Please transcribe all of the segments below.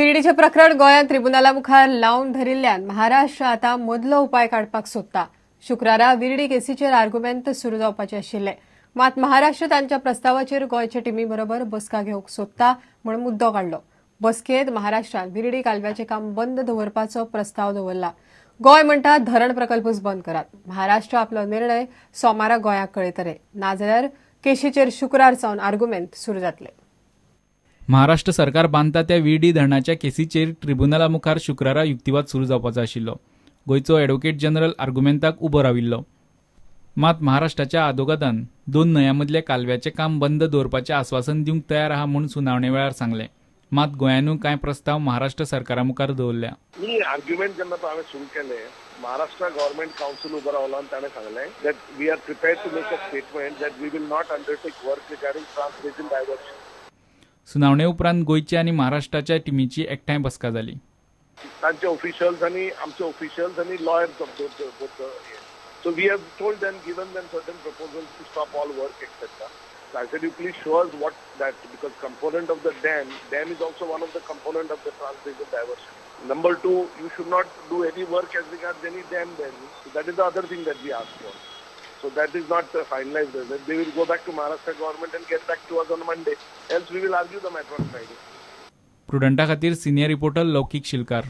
विर्डीचें प्रकरण गोंयांत ट्रिब्युनला मुखार लावन धरिल्ल्यान महाराष्ट्र आतां मदलो उपाय काडपाक सोदता. शुक्रारा विर्डी केसीचेर आर्ग्युमेंत सुरू जावपाचे आशिल्ले. मात महाराष्ट्र तांच्या प्रस्तावाचेर गोंयचे टिमी बरोबर बसका घेवंक सोदता म्हूण मुद्दो काडलो. बसकेंत महाराष्ट्रान विर्डी कालव्याचें काम बंद दवरपाचो प्रस्ताव दवरला. गोंय म्हणटा धरण प्रकल्पूच बंद करात. महाराष्ट्र आपलो निर्णय सोमारा गोंयाक कळयतले, नाजाल्यार केशीचेर शुक्रार सावन आर्ग्युमेंत सुरू जातले. महाराष्ट्र सरकार बांदता त्या विर्डी धरणाच्या केसीचेर ट्रिब्युनला मुखार शुक्रारा युक्तिवाद सुरू जावपाचो आशिल्लो. गोंयचो एडवोकेट जनरल आर्गुमेंताक उबो राविल्लो. मात महाराष्ट्राच्या आदोगादान दोन न्हंयां मदल्या कालव्याचें काम बंद दवरपाचें आस्वासन दिवंक तयार आहा म्हूण सुनावणे वेळार सांगलें. मात गोंयानूय कांय प्रस्ताव महाराष्ट्र सरकारा मुखार दवरल्या. मी आर्ग्युमेंट जेन्ना हांवें सुरू केलें, महाराष्ट्र गव्हर्नमेंट कावन्सिल उबो रावलो आनी ताणें सांगलें that we are prepared to make a statement that we will not undertake work regarding trans basin diversion. सुनावणे उपरांत गोंयच्या आनी महाराष्ट्राच्या टिमीची एकठांय बसका जाली. तांचे ऑफिशियल्स आनी आमचे ऑफिशियल्स आनी lawyers of both. So we have told them, given them certain proposals to stop all work etcetera. I said, you please show us what that, because component of the dam is also one of the component of the trans-basin diversion. Number two, you should not do any work as regards any dam there. So that is the other thing that we asked for. So that is not finalized. They will go back to Maharashtra government and get back to us on Monday. Else we will argue the matter on Friday. प्रुडंटा खातीर senior reporter लौकीक शिलकार.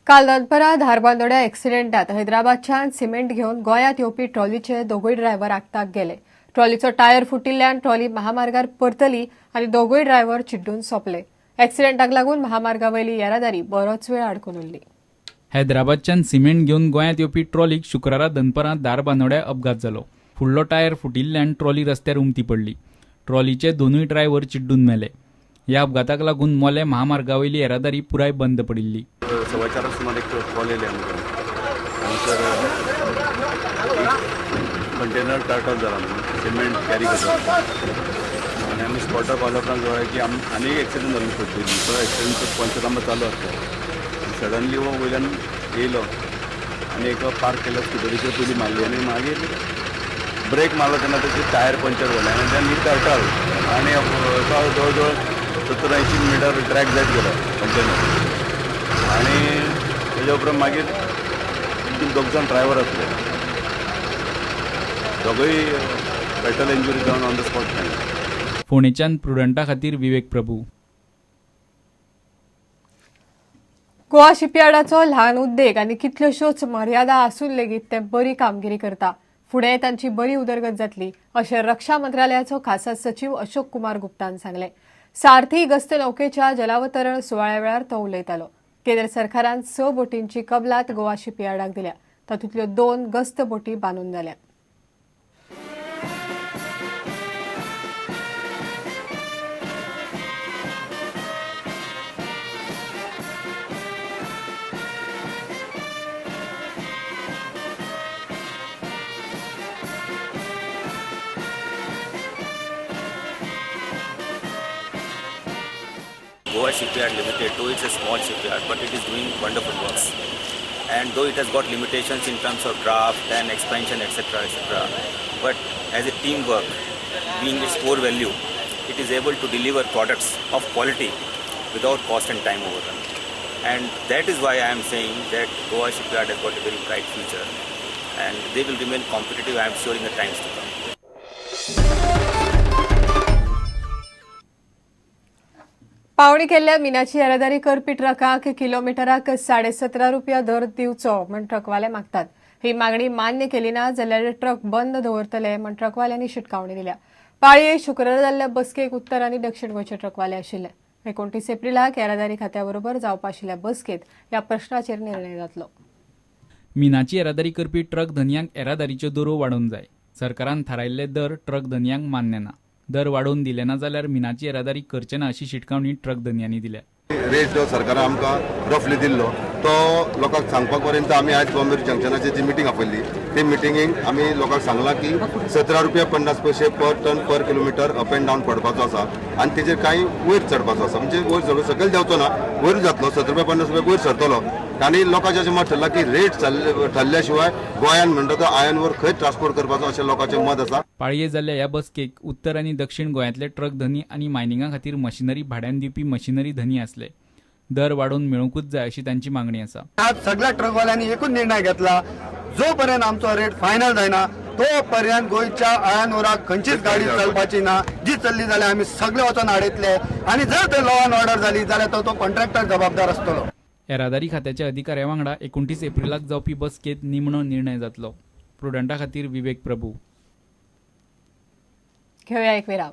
काल दनपरां धारबांदोड्या एक्सिडेंटात हैदराबादच्यान cement घेवन गोंयांत येवपी ट्रॉलीचे दोगूय driver आगताक गेले. ट्रॉलीचो tyre फुटिल्ल्यान trolley महामार्गार परतली आनी दोगूय ड्रायव्हर चिड्डून सोंपले. एक्सिडेंटाक लागून महामार्गा वयली येरादारी बरोच वेळ आडकून उरली. हैदराबादच्यान सिमेंट घेवन गोंयांत येवपी ट्रॉलीक शुक्रारा दनपरां धारबांदोड्या अपघात जालो. फुडलो टायर फुटिल्ल्यान ट्रॉली रस्त्यार उमथी पडली. ट्रॉलीचे दोनूय ड्रायव्हर चिड्डून मेले. ह्या अपघाताक लागून मोले महामार्गा वयली येरादारी पुराय बंद पडिल्ली. 4:15 सुमार एक कॉल येयले आमकां, हांगासर कंटेनर टार्टल जाला म्हणून, सिमेंट कॅरी करता. आनी आमी स्पॉटार पावल्या उपरांत कळ्ळें की आनी एक एक्सिडंट जालो पद्दतीन. तो एक्सिडंट पंचनामा चालू आसता. सडनली हो वयल्यान येयलो आनी एका पार्क केल्या स्कुटरीचेर पयलीं मारली आनी मागीर ब्रेक मारलो तेन्ना तेचे टायर पंक्चर जाले आनी then he टर्टल आनी तो जवळ जवळ 70-80 मिटर ट्रॅक जायत गेलो कंटेनर. आनी तेज्या उपरांत मागीर तितून दोग जाण ड्रायवर आसले, दोगूय फेटल इंजुरी जावन ऑन the spot मेळ्ळे. फोंडेच्यान प्रुडंटा खातीर विवेक प्रभू. गोवा शिपयार्डाचो ल्हान उद्देग आनी कितल्योश्योच मर्यादा आसून लेगीत ते बरी कामगिरी करता. फुडें तांची बरी उदरगत जातली अशें रक्षा मंत्रालयाचो खासा सचीव अशोक कुमार गुप्तान सांगलें. सारथी गस्त नौकेच्या जलावतरण सुवाळ्या वेळार तो उलयतालो. केंद्र सरकारान 6 बोटींची कबलात गोवा शिपयार्डाक दिल्या. तातूंतल्यो 2 गस्त बोटी बांदून जाल्यात. Goa Shipyard Limited, though it's a small shipyard, but it is doing wonderful works. And though it has got limitations in terms of draft and expansion, etc., etc., but as a teamwork, being its core value, it is able to deliver products of quality without cost and time overrun. And that is why I am saying that Goa Shipyard has got a very bright future, and they will remain competitive, I am sure, in the times to come. पावणी केल्ल्या मिनाची येरादारी करपी ट्रकांक किलोमिटराक 17.5 रुपया दर दिवचो म्हूण ट्रकवाले मागतात. ही मागणी मान्य केली ना जाल्यार ट्रक बंद दवरतले म्हूण ट्रकवाल्यांनी शिटकावणी दिल्या. पाळये शुक्रारा जाल्ल्या बसकेक उत्तर आनी दक्षिण गोंयचे ट्रकवाले आशिल्ले. 29 एप्रिलाक येरादारी खात्या बरोबर जावपा आशिल्ल्या बसकेंत ह्या प्रश्नाचेर निर्णय जातलो. मिनाची येरादारी करपी ट्रक धनयांक येरादारीच्यो दरो वाडोवंक जाय. सरकारान थारायल्ले दर ट्रक धनयांक मान्य ना. दर वाडोवन दिले ना जाल्यार मिनाची येरादारी करचे ना अशी शिटकावणी ट्रक धनयांनी दिल्या. रेट जो सरकारान आमकां रफली दिल्लो तो लोकांक सांगपाक पर्यंत आमी आयज बॉम्बे जंक्शनाचेर जी मिटींग आपयल्ली ते मिटिंगेक आमी लोकांक सांगलां की 17 रुपया 50 पयशे per ton per kilometre up and down पडपाचो आसा आनी तेजेर कांय वयर चडपाचो आसा, म्हणजे वयर चडून सकयल देंवचो ना, वयर जातलो 17 रुपया 50 रुपया वयर सरतलो. आनी लोकांचें अशें मत ठरलां की रेट ठरल्या शिवाय गोंयान म्हणटा तो आयर्न ओर खंय ट्रान्सपोर्ट करपाचो अशें लोकांचें मत आसा. पाळये जाल्ल्या ह्या बसकेक उत्तर आनी दक्षिण गोंयांतले ट्रक धनी आनी मायनिंगा खातीर मशिनरी भाड्यान दिवपी मशिनरी धनी आसले. दर वाडोवन मेळुंकूच जाय अशी तांची मागणी आसा. आज सगळ्या ट्रकवाल्यांनी एकूच निर्णय घेतला, जो पर्यंत आमचो रेट फायनल जायना तो पर्यंत गोंयच्या आयर्न ओराक खंयचीच गाडी चलपाची ना. जी चल्ली जाल्यार आमी सगळे वचोन आडयतले आनी जर ते लॉ अँड ऑर्डर जाली जाल्यार तो कॉन्ट्रॅक्टर जबाबदार आसतलो. येरादारी खात्याच्या अधिकाऱ्या वांगडा 29 एप्रिलाक जावपी बसकेंत निमणो निर्णय जातलो. प्रुडंटा खातीर विवेक प्रभू. घेऊया एक विराम.